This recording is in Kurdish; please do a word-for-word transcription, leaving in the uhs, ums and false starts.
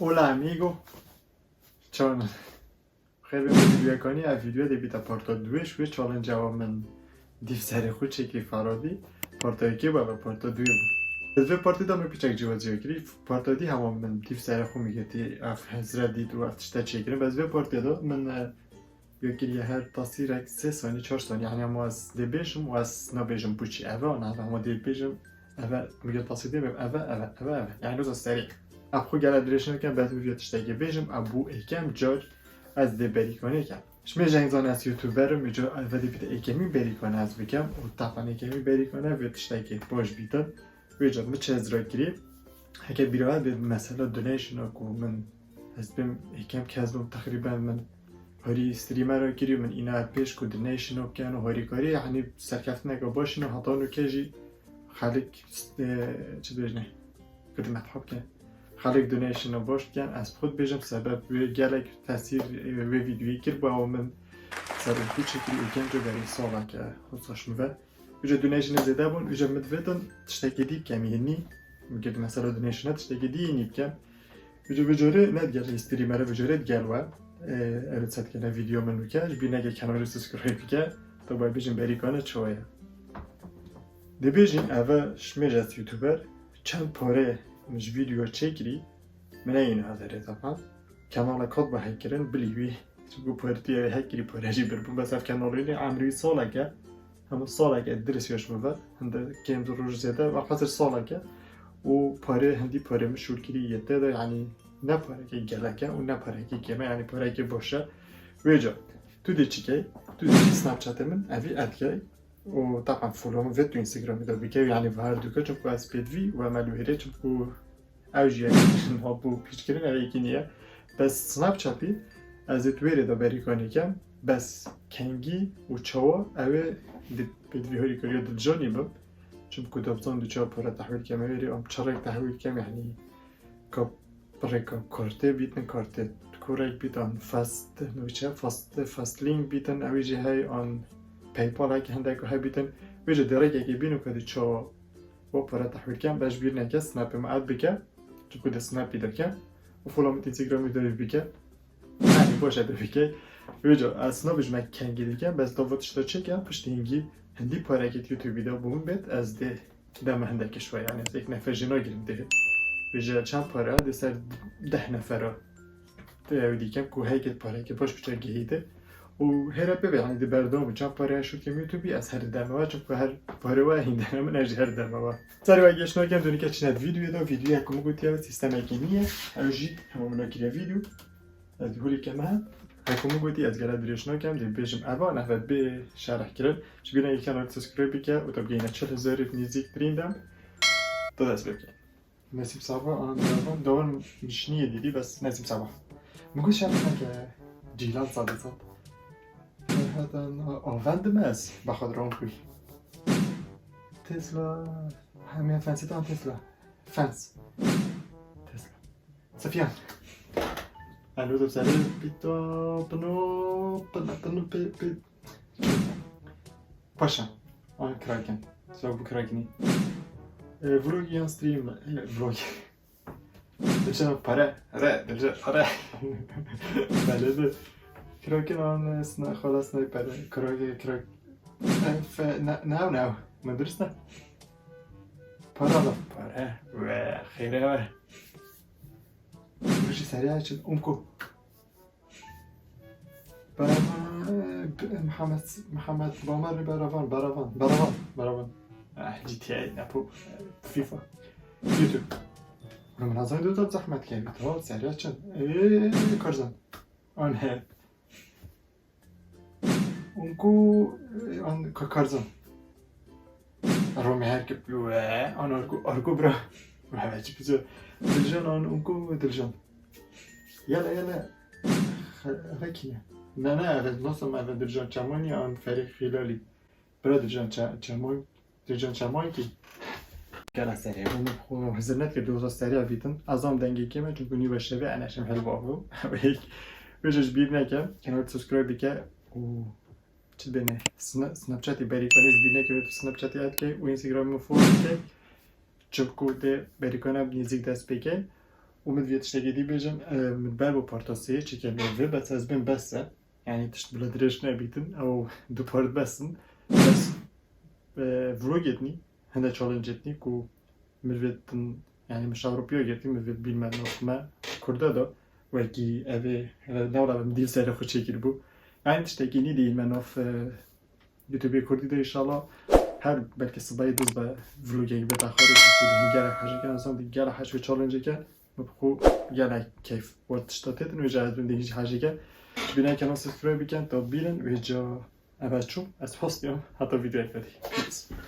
Hola amigo. Çawan? Xêr be, vîdyoya kanî, ev vîdyoya dê bîta parta duwê ji wê challenge-a min dîv serê xwe çêkirî Feradî. Parta yekê bû, ev parta duwê bû. Ez vê partê de min piçek cîbecîya kirî. Parta dî hema min dîv serê xwe min girtî, ev hezre dît û ev tişte çêkirin. Bes vê partê de min, e, ya kiriye her tasîrek sê sanî, çar sanî. Yanî hema ez dê bêjim û ez nabêjim bu çi. Ev e, an ev e, hema dê bêjim. Ev e, min gir tasîr dê bêjim. Ev e, ev e, ev e, ev e. Yanî wisa serî. Ev xwe gelek dirêj nekem, bes vê tiştekê bêjim, ev bû êkem car ez dê berîkanê kem. Ji mêj eng zan ez youtuber im, îcar ev dê bîte êkemîn berîkane ez bikem û tapan êkemîn berîkane vê tiştekê baş bîtin. Vê car min çi ez ra kirî. Heke bîra we bê mesela donation-a ku min ez bêm êkem kes bûm, teqrîben min harî streamer-a kirî, min îna pêş ku donation-a bikin û harîkarî, yanî serkeftineke baş îna heta nûke jî xelk, e, çi dibêjne, xidmet xwe bikin. Xelk donation-a baş dikin, ez xwe dibêjim, sebeb wê gelek tesîr, e, wê vîdyoyê kir, bo ew min ser û çêkirî û genco berî saleke xwe saç min ve. Uca donation-ê zêde bûn, uca min divêtin tiştekê dî bikem, yê nî. Min girdi mesela donation-e tiştekê dî yê nî bikem. Uca vê carê ne digel streamer-e, vê carê digel we. E, ew çet kene vîdyo min bike, ji bîr neke kanalê subscribe bike. Tu bay bêjin berîkane çawa ye. Dibêjin eve ji mêj ez youtuber, çend pare min ji vîdyo çêkirî, min neyîne hazirê tapan. Kanala kot bi hek kirin, bilî wî. Çimku partî ev hek kirî pare jî bir bûn. Bes ev kanalê lê emrî saleke, hema saleke dirist yaş min ve. Hinde kêm roj zêde, ve qasir saleke. Û pare, hindî pare min şûl kirî yê tê de, yanî ne pareke geleke û ne pareke kême, yanî pareke baş e. Vêca, tu dê çi key? Tu dê çi Snapchat-ê min, evî add key. Û tapan follow min vê tu Instagram-ê de bike, yanî ve her du ke, çimku ez pêdivî û emel wêrê, çimku ew jî yek niha bû pîçkirin, ev yekî niye. Bes Snapchat-î ez ê tu wêrê de berîkanê kem, bes kengî û çawa ew ê di pêdivî harîkariya Dilcanî bim. Çimku dibzan di çawa pare tehwîl kem wêrê, em çirek tehwîl kem, yanî ka rêka kartê bîtin, kartê kurek bîtin, fast, nûçe, fast, fast link bîtin, ew jî hey an PayPal-ek hindek hebîtin. Vêca derek yekê bîn û ka di çawa bo pare tehwîl kem, bes ji bîr neke, Snapê min add bike. Çimku di Snapî de kem. Û follow min Instagramî de bike. Yanî baş e de bike. Vêca ez nabêjim me kengî dikem, bes dava tişta çêke, piştî hingî hindî parekê YouTubeî de bûn bêt, ez dê deme hindek şwe, yanî ez êk nefer jî nagirim dê. Vêca çend pare, dê ser deh nefera. Te ew dîkem ku heyket pareke baş biçe gihîte. Û hêre pê ve, yanî di berdewam çend pare şûkem YouTubeî, ez her deme wa, çimku her pare wa hîn dene min, ez jî her deme wa. Serê we geş nakem, dûnike çine di vîdyoyê de, vîdyoya ku min gotiye sîstemekî nîye. Ew jî hema min nakiriye vîdyo. Ez dî hûlî keme he. Her ku min gotî ez gele dirêj nakem, dê bêjim eva nehve bê şerh kirin. Ji bîr neke kanal subscribe bike û te bigeyne çil hezarê nêzîktirîn dem. Tu dest pê bike. Nesîb Saba, an davan, davan nişniyê dîdî, bes Nesîb Saba. Min got şerh neke Cîlan sade sed. Ferhatan, a-, avendim ez, bexwe dirom kuy. Tesla, hemiya fensê tan Tesla. Fens. Tesla. Sefiyan. Alo, de serê pîta, pino, pino, pino, pi, pi. Paşa. An kraken. Sağ bu krakenî. E, vlog yan stream. E, vlog. Dilşen pare. Re, dilşen pare. Belli de. Kraken an sna, xalas ne pare. Kraken, krak. E, fe, ne, ne, ne. Min dirist ne? Para da. Pare. Ve, xeyre ve. Rişi seriya için umku. Beravan, e, Mihamed, Mihamed Bamer, Beravan, Beravan, Beravan, Beravan. Ah, G T A, ne bu? FIFA. YouTube. Min hazır da zahmet geldi. Tamam, seriya için. Eee, Karzan. O ne? Unku, e, an, Ka-, Karzan. Romê her ki, we, an arku, arku bira. We, çi bize. Diljan an, unku, Diljan. Yala, yala. He, he, kî ne? Ne, ne, evet, nasıl, evet, Diljan Çamani an Ferik Hilalî. Bira Dilcan Ça-, Çamoy, Dilcan Çamoy ki. Gela serê, hûn xwe hizir nekir, doza serê avîtin. Ez am dengê kêm e, çunku nîva şevê eneşim helbavû. Wê ji bîr neke, kanal subscribe bike û çi bêne, Sna-, Snapchatê berîkanê ji bîr neke, Snapchatê add ke û Instagramê follow bike. Çunku dê berîkana nêzîk dest pê ke. Û min divê tiştekê dî bêjim, e, min ber bo parta sê çêkirine vê bes ez bêm bes e. Yanî tişt bila dirêj nebîtin, ew du part bes in. Bes, e, vlogê dinî, hinde challenge dinî ku min vê din, yanî min şawropiya girtî, min vê bîn me naf me Kurda da, wekî evê, e, ne wala min dîv serê xwe çêkiribû. Yanî tiştekî nî dî me naf, e, YouTubeê Kurdî de înşallah. Her belkî sibayê duz be vlogek bête xwe de, çünkü gelek hejêke, insan dî gelek hej ve challenge ke. Min xwe gelek keyf wert tişta têtin, wê ca ez bin dî hejêke. Bîne kanal subscribe bikin, ta bînin, wê ca eve çû, ez hostiyam, heta videoyek vedî. Peace.